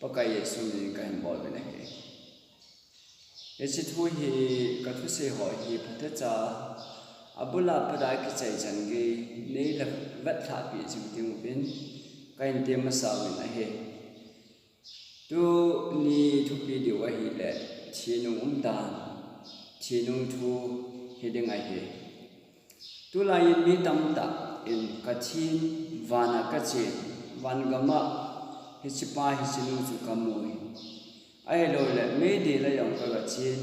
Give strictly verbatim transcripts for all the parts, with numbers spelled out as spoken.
Pakai Jesu min in kahin bol uvin ahi. Hiche thu hi, kathusei ho hi phatecha, abul a pat a kichai chan gei neila vetlhah peh jing ding uvin kahin temasa uvin ahi. Tuni thupi diu ahile, thinung umdan, thinung thu hiding ahi. Tulai in mi tamtah in kathin, van a kachen, van gam a hichepa hichenu chu kamu hi. Ahilouleh, meidil a jong kagachen,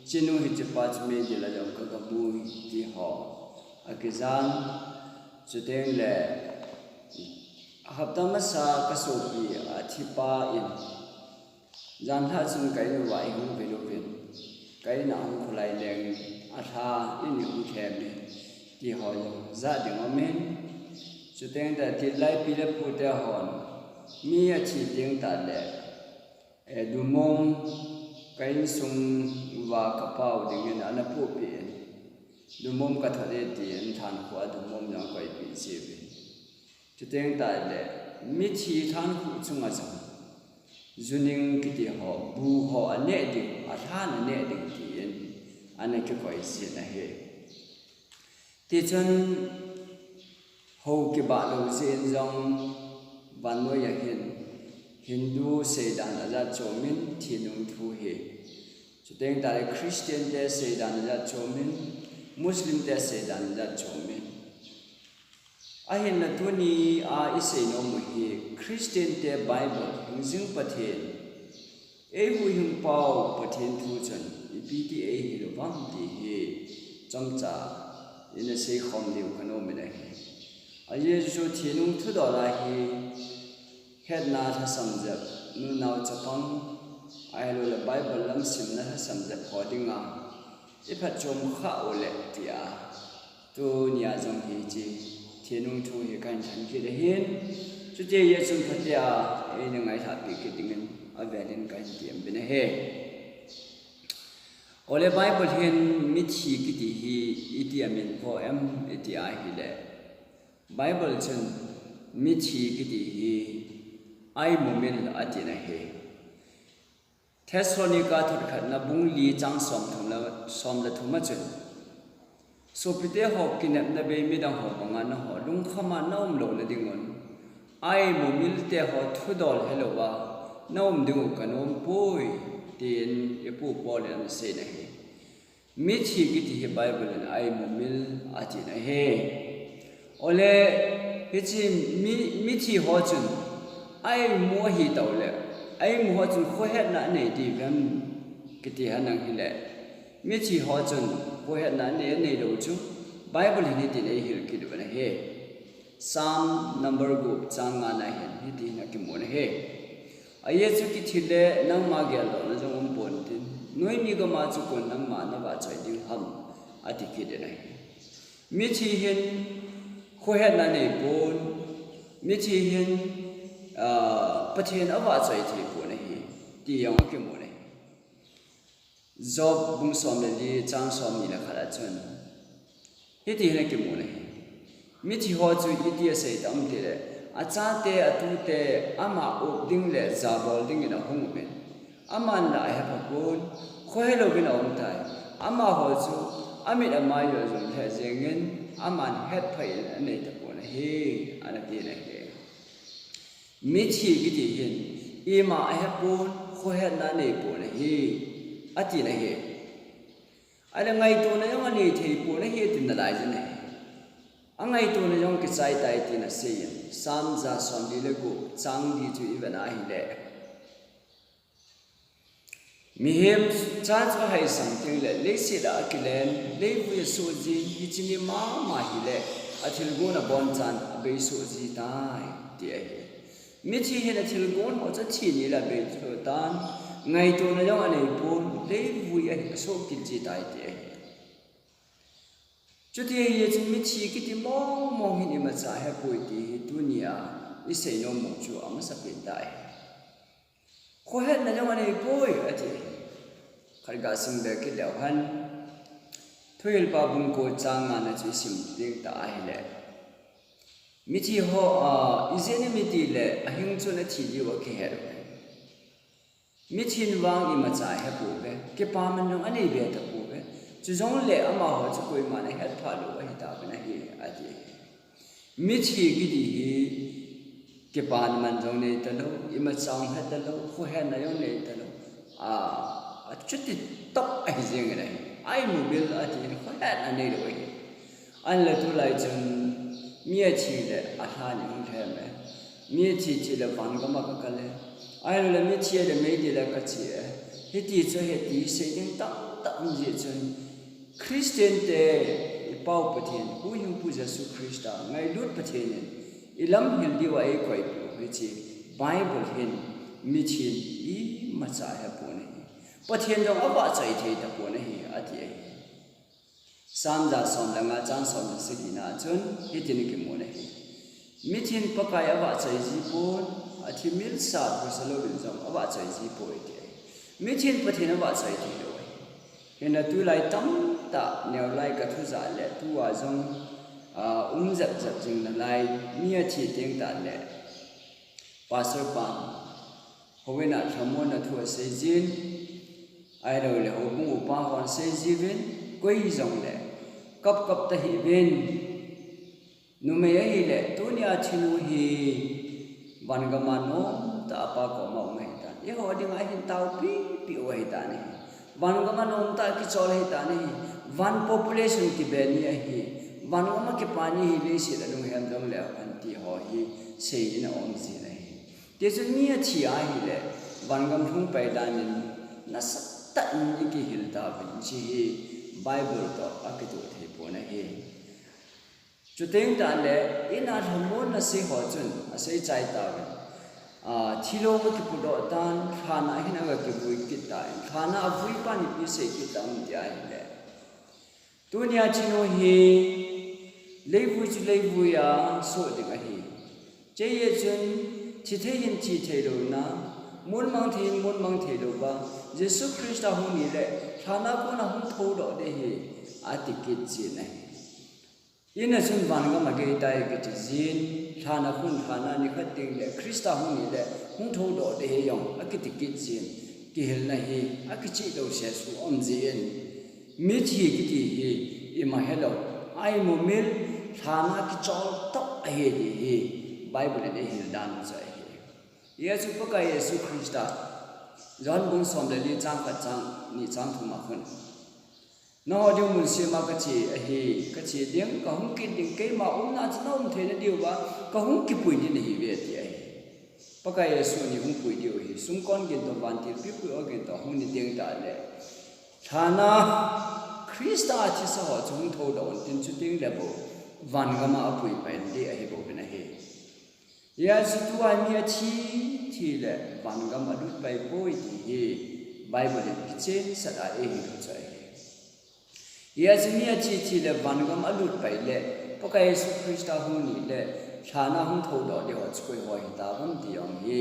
chenu hichepa chu meidil a jong kagamu hi, ti ho akijan. Chutengle, hapta masa kasopi athipa in, janhi chun ka in uva eihung vil uvin, ka in a hung kholai leng, alha in eihung lhem in, ti ho jong ja ding aumin. Chutengle, tilai pi le pute hon mi athi teng tahle, eh, dumom ka insung uva kapau dingin ana pohpeh in, dumom kathot e tin lhankhuh a dumom jong akoipeh jiuvin. Chuteng tahle, mithi lhankhuh chunga jong juning kiti ho, bu ho aneh ding, alhan aneh ding tin ana kikoi jin ahi. Tichun, hou kibah lou jeh in jong vannoi a hin Hindu seidan ajat chomin thinung thu hi, chuteng tahle Christian te seidan ajat chomin, Muslim te seidan ajat chomin. Ahinla tuni a isei nom u hi Christian te Bible, hingjing Pathen, eihuhhing pau Pathen thu chun ipi ti eihil uvem ti hi chomcha ina seikhom diu kanom in ahi. A Jesu thinung thudol a hi hetna lhasam jep, nunao chapang, ahilouleh Bible lam simna lhasam jep ho dinga iphatchom khah uleh tia, tunia jong hiche thinung thu hi kahin lhen kit ahin, chuti jeh chun phatea eina ngailhahpeh kit dingin avelin kahin tem uvin ahi. Ole, Bible hin mithi kiti hi itia min vo em iti ahile, Bible chun mithi kiti hi aimumil atin ahi. Thessalonica thot khatna bung li chang somthum le, som le thum a chun, sopite ho, kinepna bei midang ho banga nangho lungkhama naum louna dingun, aimumilte ho thudol helouva naum dingu kanompoi, tin ipu Paul in anasei in ahi. Mithi kiti hi Bible in aimumil atin ahi. Ole, hiche mi, mithi ho chun aimu ahitauleh, aimu ho chun khohetna anei diuvem kiti henlang hile, mithi ho chun khohetna anei, aneilou chu Bible hin hitin eihil kit uvin ahi. Psalm number gup chang ngana hin hiti hin akimun ahi. Ajeh chu kithi le nangma geldohna jong umpon tin, noimi gama chu kon nangma navahchoi ding ham, ati kit in ahi. Mithi hin khohetna aneipon, mithi hin, ah, Pathen avahchoi theipon ahi, ti jong akimun ahi. Job bung som le li chang somni le khat a chun hiti hin akimun ahi. Mithi ho chu iti asei tam tile, achate, atute ama up ding le jabol dingin ahung uvin, aman la ahephapon, khohelouvin aumtai. Amaho chu amit amai u ajum lheh jengin, aman hetphah in aneitapon ahi, anatin ahi. Mithi kiti hin ima ahepon, khohetna aneipon ahi, atin ahi. Ahile ngaitona jong anei theipon ahi, atin nalaijin ahi. Angaitona jong kichai tai tin aseiyin, Psalm ja somli le gup chang li chu ivet na ahile, mihem cha chu ahaisang tengle leiset a akilen, leivui asoh ji, hiche ni mama hile athilgon abonchan abeisoh ji tai, ti ahi. Mithi hin athilgon ho chu athi nile abeisoh tan, ngaitona jong aneipon, leivui asoh kit ji tai, ti ahi. Chuti ahijeh chun mithi kiti mongmong hin imacha ahepoi ti hi tunia isei nomu chu amasapen tah ahi. Khohetna jong aneipoi, ati. Khat gasim be kit leu hen, Thuhilpa bung ko chang ngana chu isim ding tah ahile, mithi ho, ah, ijeh inem itile ahing chun athi diu akihet u ahi. Mithin vang imacha ahepouve, kipaman jong anei be tapouve. Chujongle amaho chu koiman ahetphah lou ahi tauvin ahi, ati. Mithi kiti hi kipaman jong nei talou, imacha jong he talou, khohetna jong nei talou. A, achuti tah ahi jengin ahi. Aimumil ati, khohetna neilou ahi. Ahinla tulai chun mi athi le alhan hung lhem e. Mi athi thi le vangam a kakal e. Ahinla mithi le meidil a kache e. Hiti chu hiti sei ding tamtah um jeh chun Christian te i Pau Pathen, Huhhingpu Jesu Christa, ngailut Pathen in i lamhil diu a eikoipeh u hiche Bible hin mithin imacha ahepon ahi. Pathen jong avahchoi thei tapon ahi, ati ahi. Psalm ja som le nga chang som le sagi na chun hitin kimun ahi. Mithin Pakai avahchoi jipon, athimilsa phusalouvin jong avahchoi jipoi ati ahi. Mithin Pathen avahchoi theilou ahi. Hinla tulai tamtah neolai ka thujah le tua jong, a, um jep jep jing nalai, mi athi teng tah le Pastor pan, houin a lhamonna thu asei jin, ahilou le houbung upa hon asei jiuvin, koi hijongle, kap kap tahih uvin. Numei ahile, tunia thinu hi, vangam a nomtah a Pa koma um ahitan. Eiho dinga ahin taopi pi u ahitan ahi. Vangam a nomtah kichol ahitan ahi. Van population kibe ni ahi. Vangam a kipa ni hi leiset a lunghem jongle apan ti ho hi seiyin aum jin ahi. Tichun mi athi ahile, vangam lhung pai dan in nasatah in ikihil tauvin hiche hi Bible toh akitoh thei pon ahi. Chuteng tah le, in a lhamonna sei ho chun asei chai tauvin. A, thilong akipudoh tan, lhan a hin aga kivui kit tan, lhan a avui pan ipi sei kit tam ti ahile. Tunia thinu hi leivui chu leivui a soh ding ahi. Hiche jeh chun thi thei hin thi thei louna, mun mang thei hin mun mang thei louva, Jesu Christa hung ni le lhan a kona hung thoudoh ding ahi, ati kit jin ahi. In a chun vangam agei tai kiti jin, lhan a khun lhan a nikhat teng le Christa hung ni le hung thoudoh ding ahi jong akiti kit jin, kihilna hi akichih lou sesu um jin. Mithi kiti hi ima helou, aimumil, lhan a kichol tah ahi ti hi Bible in eihil dan u chu ahi. Hijeh chun Pakai Jesu Christa, John bung som le li chang khat chang ni chang thum a khun. Nangho diu mun sema kache ahi, kache ding, kahung kit ding, keima umna chu naum theina diuva, kahung kipui ding nahiuve ati ahi. Pakai Jesu in eihung pui diu ahi, sumkon gin toh vantil pipui o gin toh hung ni teng tah le. Lhan a Christa athisa ho chu hung thoudoh un tin chuteng le bou, vangam a apui pai ding ahi bouvin ahi. Hijeh chun tua mi athi, thi le vangam alut pai poi ti hi Bible in kichensah a eihil u chu ahi. Hijeh chun mi athi, thi le vangam alut pai le Pakai Jesu Christa hung ni le lhan a hung thoudoh ding ho chu koi ho hita ham ti jong hi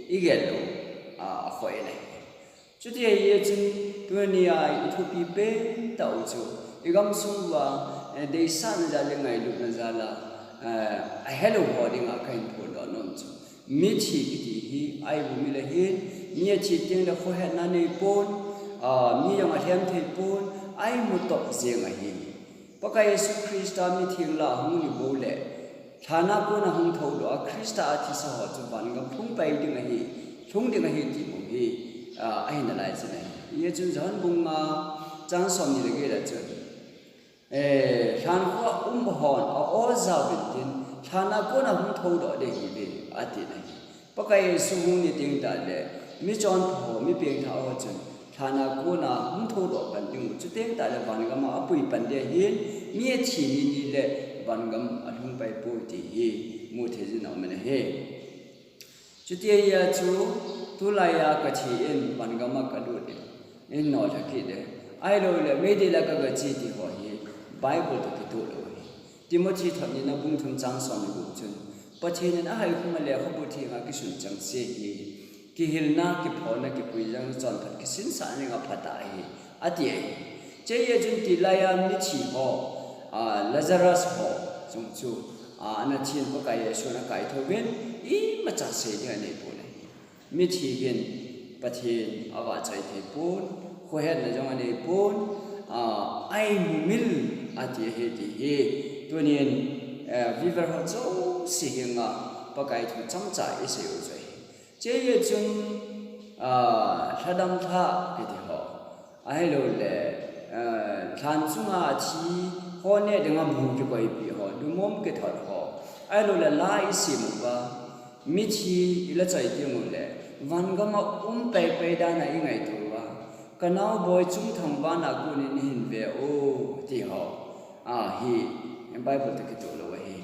igel lou a, akhoh in ahi. Chuti ahi chun, tunia ithupi pen tah u chu, igamsung uva, eh, deisahna jal le ngailutna jal a, eh, ahelou ho dinga kahin phondoh nom chu. Mithi kiti hi, aimumil ahin, mi athi teng le khohetna nei pon, ah, mi jong alhem thei pon, aimu toh jeng ahi. Pakai Jesu Christa mithin la hung ni bou le, lhan a kona hung thoudoh a Christa athisa ho chu vangam lhung pai ding ahi, lhung ding ahi ti bou hi, a, ahi nalai chun ahi. Hijeh chun John bung nga chang som ni le get a chun, eh, lhankhuh a um hon a-o jaovin tin, lhan a kona hung thoudoh ding ahiuve, ati ahi. Pakai Jesu hung ni teng tah le, michonpha ho, mi pengthah ho chun, lhan a kona hung thoudoh pan ding u, chuteng tah le vangam a apui pan ding ahin, mi athi ni ni le vangam alhung pai poi ti hi, mu thei jin aum in ahi. Chuti ahia chu, tulai a kathi in, vangam a kalut in, in nolha kit e. Ahilou le, meidil a kaga che ti ho hi, Bible toh kitoh lou ahi. Timothy thot nina bung thum chang som le gup chun, Pathen in ahaikhum a lekhabu theng a kisun chang se hi, kihilna, kiphonna, kipuijang, chonphat, kisinsah ding a phatah ahi, ati ahi. Hiche jeh chun tilai a mithi ho, a, Lazarus ho, chung chu, a, ana thin Pakai Jesu in akaithou vin, imacha sei ding anei pon ahi. Mithi hin, Pathen avahchoi thei pon, khohetna jong anei pon, a, aimumil ati ahi ti hi. Tunin, eh, viewer ho jouse henga Pakai thu chomcha isei u chu ahi. Hiche chun, a, lhadam lha kiti ho. Ahilouleh, eh, lhan chunga thi ho neh dinga mun kikoipi ho, lungmong kithot ho. Ahilouleh la isim uva, mithi ila choi teng uleh, van gama um paipai dan a ingaito uva, ka naoboi Chungthang van a kon in eihin ve o, ti ho. A, hi, Bible toh kitoh lou ahi.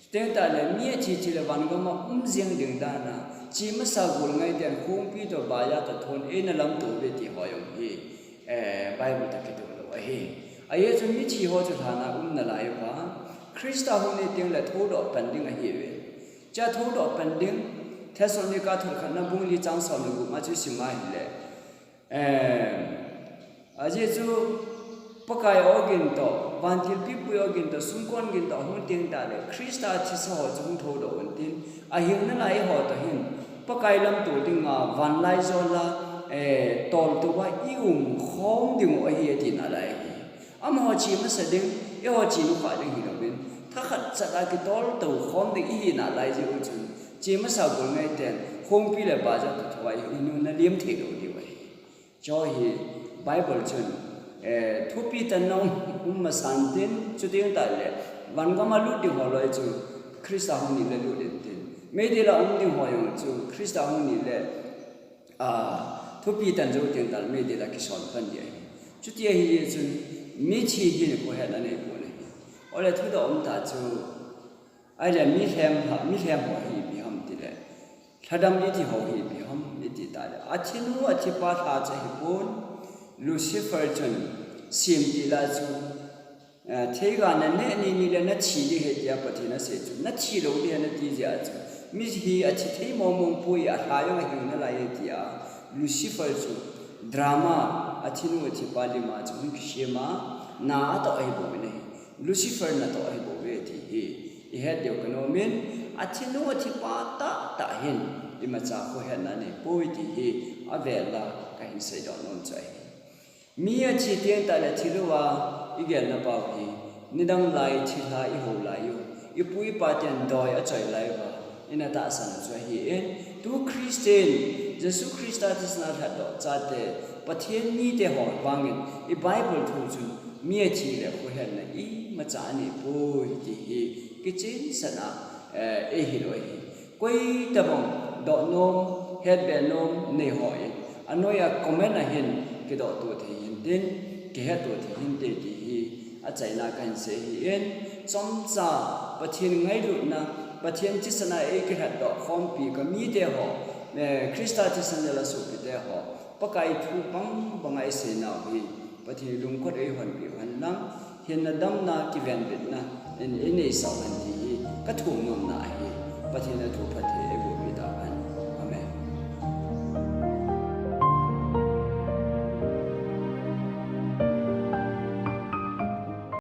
Chuteng tahleh mi athi thi leh van gama um jeng ding dan a, che masa gol ngai ten khongpi toh baiya toh thon eina lamto uve ti ho jong hi, eh, Bible toh kitoh lou ahi. Ajeh chu mithi ho chu lhan a um nalai uva, Christa hung neh teng leh thoudoh pan ding ahiuve. Hiche thoudoh pan ding, Thessalonica thot khatna bung li chang som le gup ma chu isim a ahileh, eh, ajeh chu Pakai ogin toh, vantil pipu ogin toh, sumkon gin toh ahung teng tahleh, Christa thisa ho chu hung thoudoh untin, ahing nalai ho toh hin, Pakai lamto dinga, vanlaijol a, eh, toltou a ium khom diu ahi ati nalai ahi. Amaho che masa ding, eiho che nukhah ding hilouvin, thakhat chat a kitoltou khom ding ihi nalai jeh u chun, che masa gol ngai ten, khongpi le baiya toh thon eina lem thei lou diu ahi. Hiche hi Bible chun, eh, thupi tanna um, um masan tin, chuteng tahleh, van gama lut ding ho loi chu, Christa hung nileh lut intin. Meidil a um ding ho jong chu, Christa hung nileh, a, thupi tan jou teng tahleh meidil a kisol pan ding ahi. Chuti ahijeh chun, mithi hin khohetna anei pon ahi. Ole thudoh um tah chu, ahileh milhem ho, milhem ho hi ipi ham tileh, lhadam iti ho hi ipi ham iti tahleh, athinu athipa lhacha hipon, Lucifer chun, semtil a chu, eh, theiga naneh ni ni leh nathi ding ahi tia Pathen in asei chu, nathi lou ding ahi nati jeh a chu, mi hi athi thei mong mong poi, alha jong ahing nalai ahi tia Lucifer chu drama, athinu athipa lim a chu hung kisem a, na atoh ahibouve ahi. Lucifer natoh ahibouve ti hi ihet diu kanom in, athinu athipa tahtah hin imacha khohetna anei poi ti hi avel a kahin seidoh nom chu ahi. Mi athi teng tahleh thil uva igelna pau hi, nidang lai thilha ihou lai u, ipu ipa ten doi achoi lai uva, ina tahsan u chu ahin, tu Christian, Jesu Christa thisan a lhatdoh chate, Pathen mite ho vangin, i Bible thu chun, mi athi leh khohetna imacha anei poi ti hi, kichensah a, eh, eihil u ahi. Koi tabang doh nom, hetbe nom nei ho in, anoiya comment a hin kidohto thei hintin, kihetto thei hinte ti hi achaina kahin sei ahin, chomcha Pathen ngailutna, Pathen thisan a eikilhatdoh khompi ka mite ho, eh, Christa thisan jal a sopite ho, Pakai thu bang banga isei nau hi, Pathen lungkhot eihonpi u hen lang, hinna damna kivenbitna in eineisah u hen ti hi kathum nomna ahi. Pathen in athu phatthei eiboh